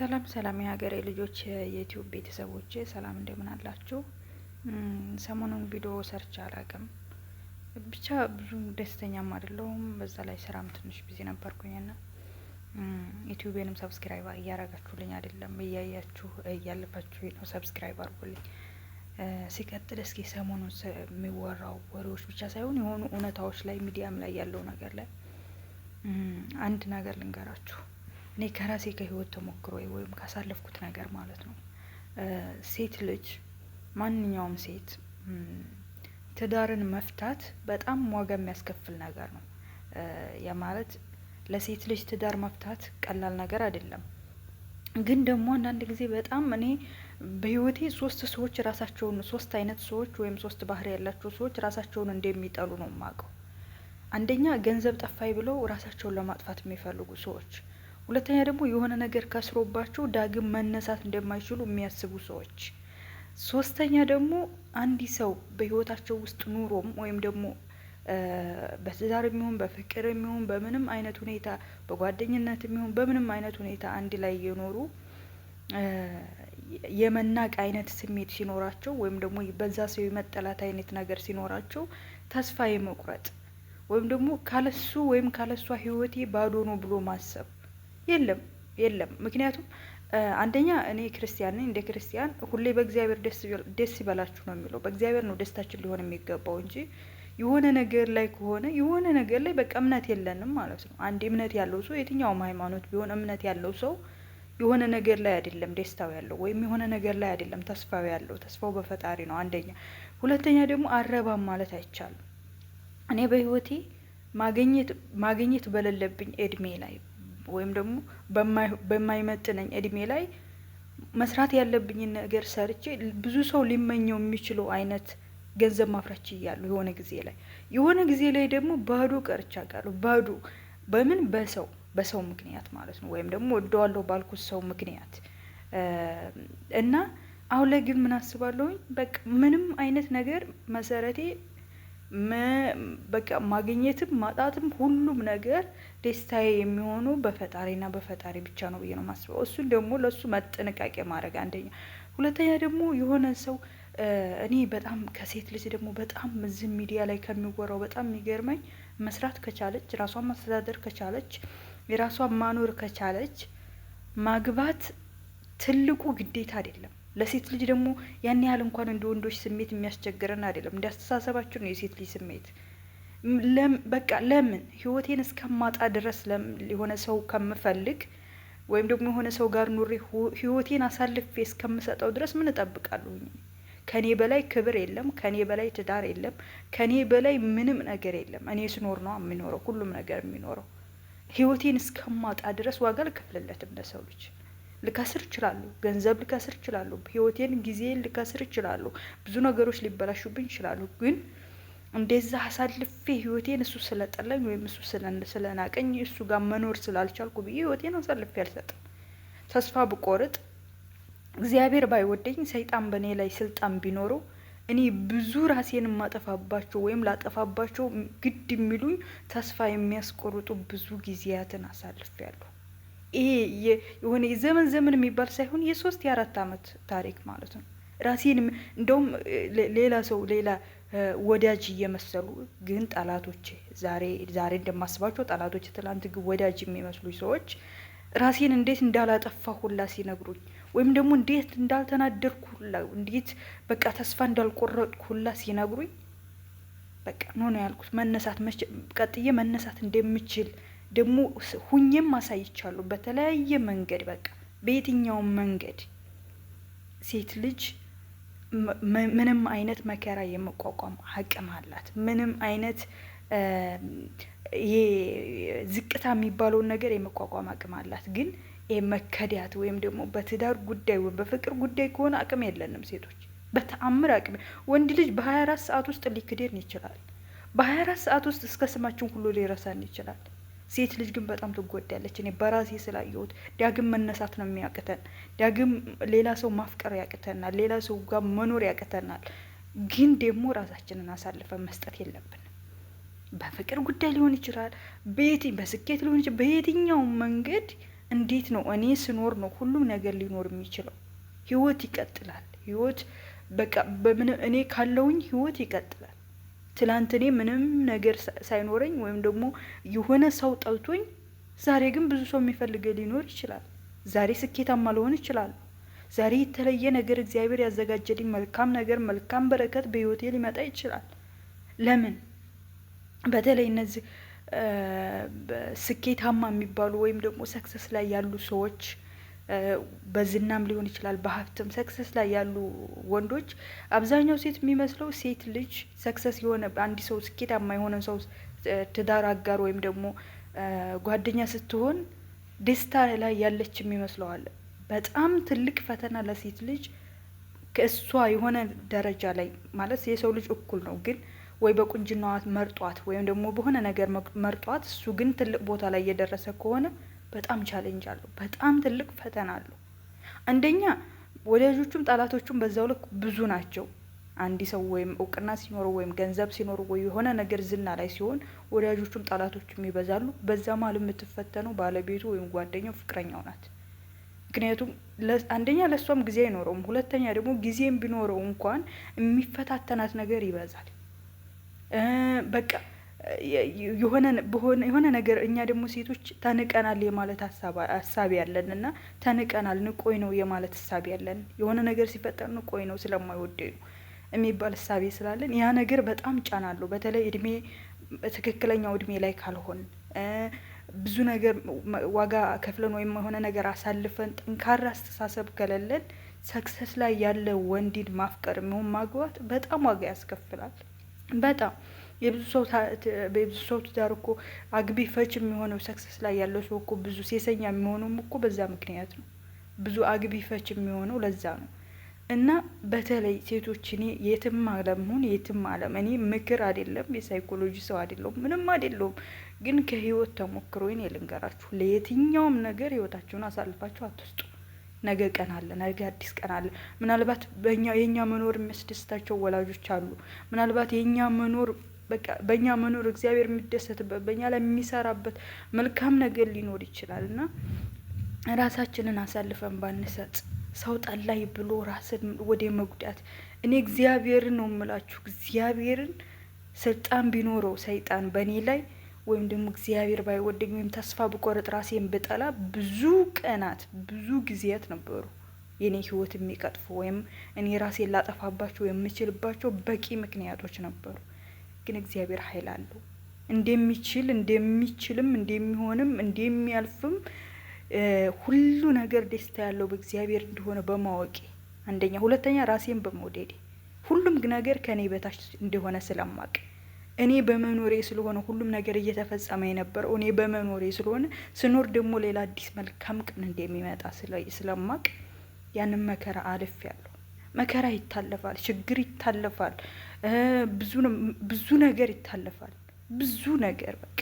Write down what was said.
ሰላም ሰላም የሀገሬ ልጆች የዩቲዩብ ቤተሰቦቼ ሰላም እንደምን አላችሁ? ሰሞኑን ቪዲዮ ሰርቼ አላቅም። ብቻ ብዙ ደስተኛም አይደለሁም። በዛ ላይ ስራም ትንሽ busy ነበርኩኝና ዩቲዩቤንም subscribe እያረጋችሁልኝ አይደለም፣ እያያችሁ እያለፋችሁ ነው። Subscribe አድርጉልኝ። ሲቀጥል እስኪ ሰሞኑን የሚወራው ወሬዎች ብቻ ሳይሆን የሆኑ እውነታዎች ላይ ሚዲያም ላይ ያለው ነገር ላይ አንድ ነገር ልንገራችሁ። እኔ ከራሴ ከህይወት ተሞክሮ ወይም ካሳለፍኩት ነገር ማለት ነው። ሴት ልጅ ማንኛውም ሴት ትዳርን መፍታት በጣም ዋጋ የሚያስከፍል ነገር ነው። ያ ማለት ለሴት ልጅ ትዳር መፍታት ቀላል ነገር አይደለም። ግን ደግሞ አንዳንድ ጊዜ በጣም እኔ በህይወቴ ሶስት ሰዎች ራሳቸውን ሶስት አይነት ሰዎች ወይም ሶስት ባህሪ ያላቸው ሰዎች ራሳቸውን እንደሚጠሉ ነው የማውቀው። አንደኛ ገንዘብ ጠፋይ ብለው ራሳቸውን ለማጥፋት የሚፈልጉ ሰዎች፣ ሁለተኛ ደግሞ የሆነ ነገር ከስሮባቸው ዳግም መነሳት እንደማይችሉ የሚያስቡ ሰዎች፣ ሶስተኛ ደግሞ አንድ ሰው በህይወታቸው ውስጥ ኑሮም ወይም ደግሞ በትዳር የሚሆን በፍቅር የሚሆን በምንም አይነት ሁኔታ በጓደኝነት የሚሆን በምንም አይነት ሁኔታ አንድ ላይ የኖሩ የመናቅ አይነት ስሜት ሲኖራቸው ወይም ደግሞ በዛ ሰው የመጠላት አይነት ነገር ሲኖራቸው ተስፋ የመቁረጥ ወይም ደግሞ ካለሱ ወይም ካለሷ ህይወቴ ባዶ ነው ብሎ ማሰብ የለም የለም። ምክንያቱም አንደኛ እኔ ክርስቲያን ነኝ። እንደ ክርስቲያን ሁሌ በእግዚአብሔር ደስ ይበላችሁ ነው የሚለው። በእግዚአብሔር ነው ደስታችን ሊሆን የሚገባው እንጂ የሆነ ነገር ላይ ከሆነ የሆነ ነገር ላይ በቃ እምነት የለንም ማለት ነው። አንድ እምነት ያለው ሰው የትኛውም ሃይማኖት ቢሆን እምነት ያለው ሰው የሆነ ነገር ላይ አይደለም ደስታው ያለው ወይም የሆነ ነገር ላይ አይደለም ተስፋው ያለው። ተስፋው በፈጣሪ ነው አንደኛ። ሁለተኛ ደግሞ አረባም ማለት አይቻልም። እኔ በህይወቴ ማግኘት በሌለብኝ እድሜ ላይ ወይም ደግሞ በማይመጥነኝ እድሜ ላይ መስራት ያለብኝን ነገር ሰርቼ ብዙ ሰው ሊመኘው የሚችለው አይነት ገንዘብ ማፍራት ችያለሁ። የሆነ ጊዜ ላይ ደግሞ ባዶ ቀርቼ አውቃለሁ። ባዶ በምን በሰው ምክንያት ማለት ነው፣ ወይም ደግሞ ወደዋለሁ ባልኩት ሰው ምክንያት። እና አሁን ላይ ግን ምን አስባለሁኝ፣ በቃ ምንም አይነት ነገር መሰረቴ በቃ ማግኘትም ማጣትም ሁሉም ነገር ደስታዬ የሚሆኑ በፈጣሪና በፈጣሪ ብቻ ነው ብዬ ነው የማስበው። እሱን ደግሞ ለእሱ መጥንቃቄ ማድረግ አንደኛ፣ ሁለተኛ ደግሞ የሆነ ሰው እኔ በጣም ከሴት ልጅ ደግሞ በጣም እዚህ ሚዲያ ላይ ከሚወራው በጣም የሚገርመኝ መስራት ከቻለች፣ ራሷን ማስተዳደር ከቻለች፣ የራሷን ማኖር ከቻለች ማግባት ትልቁ ግዴታ አይደለም። ለሴት ልጅ ደግሞ ያን ያህል እንኳን እንደ ወንዶች ስሜት የሚያስቸግረን አይደለም። እንደ አስተሳሰባችን ነው የሴት ልጅ ስሜት። በቃ ለምን ህይወቴን እስከማጣ ድረስ የሆነ ሰው ከምፈልግ ወይም ደግሞ የሆነ ሰው ጋር ኑሬ ህይወቴን አሳልፌ እስከምሰጠው ድረስ ምን እጠብቃለሁ? ከኔ በላይ ክብር የለም፣ ከኔ በላይ ትዳር የለም፣ ከኔ በላይ ምንም ነገር የለም። እኔ ስኖር ነው የሚኖረው ሁሉም ነገር የሚኖረው። ህይወቴን እስከማጣ ድረስ ዋጋ አልከፍልለትም ለሰው ልጅ። ልከስር እችላለሁ፣ ገንዘብ ልከስር እችላለሁ፣ ህይወቴን ጊዜን ልከስር እችላለሁ፣ ብዙ ነገሮች ሊበላሹብኝ ይችላሉ። ግን እንደዛ አሳልፌ ህይወቴን እሱ ስለጠላኝ ወይም እሱ ስለናቀኝ እሱ ጋር መኖር ስላልቻልኩ ብዬ ህይወቴን አሳልፌ አልሰጥም። ተስፋ ብቆርጥ፣ እግዚአብሔር ባይወደኝ፣ ሰይጣን በእኔ ላይ ስልጣን ቢኖረው እኔ ብዙ ራሴን የማጠፋባቸው ወይም ላጠፋባቸው ግድ የሚሉኝ ተስፋ የሚያስቆርጡ ብዙ ጊዜያትን አሳልፌያለሁ። ይሄ የሆነ የዘመን ዘመን የሚባል ሳይሆን የ3 የ4 ዓመት ታሪክ ማለት ነው። ራሴን እንደውም ሌላ ሰው ሌላ ወዳጅ እየመሰሉ ግን ጠላቶቼ፣ ዛሬ ዛሬ እንደማስባቸው ጠላቶቼ፣ ትላንት ግን ወዳጅ የሚመስሉ ሰዎች ራሴን እንዴት እንዳላጠፋ ሁላ ሲነግሩኝ ወይም ደግሞ እንዴት እንዳልተናደድኩ ሁላ፣ እንዴት በቃ ተስፋ እንዳልቆረጥኩ ሁላ ሲነግሩኝ በቃ no ነው ያልኩት። መነሳት ቀጥዬ መነሳት እንደምችል ደግሞ ሁኜም አሳይቻለሁ በተለያየ መንገድ። በቃ በየትኛውም መንገድ ሴት ልጅ ምንም አይነት መከራ የመቋቋም አቅም አላት። ምንም አይነት ይሄ ዝቅታ የሚባለውን ነገር የመቋቋም አቅም አላት። ግን ይሄ መከዳት ወይም ደግሞ በትዳር ጉዳይ ወይም በፍቅር ጉዳይ ከሆነ አቅም የለንም ሴቶች፣ በተአምር አቅም። ወንድ ልጅ በ24 ሰዓት ውስጥ ሊክደን ይችላል። በ24 ሰዓት ውስጥ እስከ ስማችን ሁሉ ሊረሳን ይችላል። ሴት ልጅ ግን በጣም ትጎዳለች። እኔ በራሴ ስላየሁት ዳግም መነሳት ነው የሚያቅተን። ዳግም ሌላ ሰው ማፍቀር ያቅተናል። ሌላ ሰው ጋር መኖር ያቅተናል። ግን ደግሞ ራሳችንን አሳልፈን መስጠት የለብንም። በፍቅር ጉዳይ ሊሆን ይችላል፣ በስኬት ሊሆን ይችላል። በየትኛውም መንገድ እንዴት ነው እኔ ስኖር ነው ሁሉም ነገር ሊኖር የሚችለው? ህይወት ይቀጥላል። ህይወት በቃ በምን እኔ ካለውኝ ህይወት ይቀጥላል። ትላንት እኔ ምንም ነገር ሳይኖረኝ ወይም ደግሞ የሆነ ሰው ጠልቶኝ፣ ዛሬ ግን ብዙ ሰው የሚፈልገ ሊኖር ይችላል። ዛሬ ስኬታማ ልሆን ይችላል። ዛሬ የተለየ ነገር እግዚአብሔር ያዘጋጀልኝ መልካም ነገር፣ መልካም በረከት በህይወቴ ሊመጣ ይችላል። ለምን በተለይ እነዚህ ስኬታማ የሚባሉ ወይም ደግሞ success ላይ ያሉ ሰዎች፣ በዝናም ሊሆን ይችላል፣ በሀብትም success ላይ ያሉ ወንዶች፣ አብዛኛው ሴት የሚመስለው ሴት ልጅ success የሆነ አንድ ሰው፣ ስኬታማ የሆነ ሰው ትዳር አጋር ወይም ደግሞ ጓደኛ ስትሆን ደስታ ላይ ያለች የሚመስለዋል። በጣም ትልቅ ፈተና ለሴት ልጅ ከእሷ የሆነ ደረጃ ላይ፣ ማለት የሰው ልጅ እኩል ነው፣ ግን ወይ በቁንጅናዋ መርጧት ወይም ደግሞ በሆነ ነገር መርጧት እሱ ግን ትልቅ ቦታ ላይ እየደረሰ ከሆነ በጣም challenge አለው። በጣም ትልቅ ፈተና አለው። አንደኛ ወዳጆቹም ጠላቶቹም በዛው ልክ ብዙ ናቸው። አንድ ሰው ወይም እውቅና ሲኖረው ወይም ገንዘብ ሲኖረው ወይ የሆነ ነገር ዝና ላይ ሲሆን ወዳጆቹም ጠላቶቹም ይበዛሉ። በዛ መሀል የምትፈተነው ባለቤቱ ወይም ጓደኛው፣ ፍቅረኛው ናት። ምክንያቱም አንደኛ ለእሷም ጊዜ አይኖረውም፣ ሁለተኛ ደግሞ ጊዜም ቢኖረው እንኳን የሚፈታተናት ነገር ይበዛል። በቃ የሆነ ነገር እኛ ደግሞ ሴቶች ተንቀናል የማለት ሀሳብ ያለን እና ተንቀናል፣ ንቆኝ ነው የማለት ሀሳብ ያለን፣ የሆነ ነገር ሲፈጠር ንቆኝ ነው፣ ስለማይወደኝ ነው የሚባል እሳቤ ስላለን ያ ነገር በጣም ጫና አለው። በተለይ እድሜ ትክክለኛው እድሜ ላይ ካልሆን፣ ብዙ ነገር ዋጋ ከፍለን ወይም የሆነ ነገር አሳልፈን ጠንካራ አስተሳሰብ ከሌለን success ላይ ያለ ወንድን ማፍቀር የሚሆን ማግባት በጣም ዋጋ ያስከፍላል። በጣም የብዙ ሰው ትዳር እኮ አግቢ ፈች የሚሆነው፣ success ላይ ያለው ሰው እኮ ብዙ ሴሰኛ የሚሆነውም እኮ በዛ ምክንያት ነው። ብዙ አግቢ ፈች የሚሆነው ለዛ ነው። እና በተለይ ሴቶች፣ እኔ የትም ዓለም ሁን የትም ዓለም፣ እኔ ምክር አይደለም፣ የሳይኮሎጂ ሰው አይደለሁም፣ ምንም አይደለሁም። ግን ከህይወት ተሞክሮ እኔ ልንገራችሁ፣ ለየትኛውም ነገር ህይወታችሁን አሳልፋችሁ አትስጡ። ነገ ቀን አለ፣ ነገ አዲስ ቀን አለ። ምናልባት በእኛ የእኛ መኖር የሚያስደስታቸው ወላጆች አሉ። ምናልባት የእኛ መኖር፣ በቃ በእኛ መኖር እግዚአብሔር የሚደሰትበት፣ በእኛ ላይ የሚሰራበት መልካም ነገር ሊኖር ይችላል። እና ራሳችንን አሳልፈን ባንሰጥ፣ ሰው ጠላይ ብሎ ራስን ወደ መጉዳት፣ እኔ እግዚአብሔርን ነው የምላችሁ፣ እግዚአብሔርን፣ ስልጣን ቢኖረው ሰይጣን በእኔ ላይ ወይም ደግሞ እግዚአብሔር ባይወደኝ ወይም ተስፋ ብቆርጥ፣ ራሴን ብጠላ፣ ብዙ ቀናት ብዙ ጊዜያት ነበሩ የኔ ህይወት የሚቀጥፉ ወይም እኔ ራሴን ላጠፋባቸው የምችልባቸው በቂ ምክንያቶች ነበሩ። ግን እግዚአብሔር ኃይል አለው፣ እንደሚችል፣ እንደሚችልም፣ እንደሚሆንም፣ እንደሚያልፍም፣ ሁሉ ነገር ደስታ ያለው በእግዚአብሔር እንደሆነ በማወቄ አንደኛ፣ ሁለተኛ ራሴን በመውደዴ፣ ሁሉም ነገር ከእኔ በታች እንደሆነ ስለማቅ፣ እኔ በመኖሬ ስለሆነ ሁሉም ነገር እየተፈጸመ የነበረው፣ እኔ በመኖሬ ስለሆነ፣ ስኖር ደግሞ ሌላ አዲስ መልካም ቀን እንደሚመጣ ስለማቅ ያንን መከራ አልፌያለሁ። መከራ ይታለፋል፣ ችግር ይታለፋል፣ ብዙ ነገር ይታለፋል። ብዙ ነገር በቃ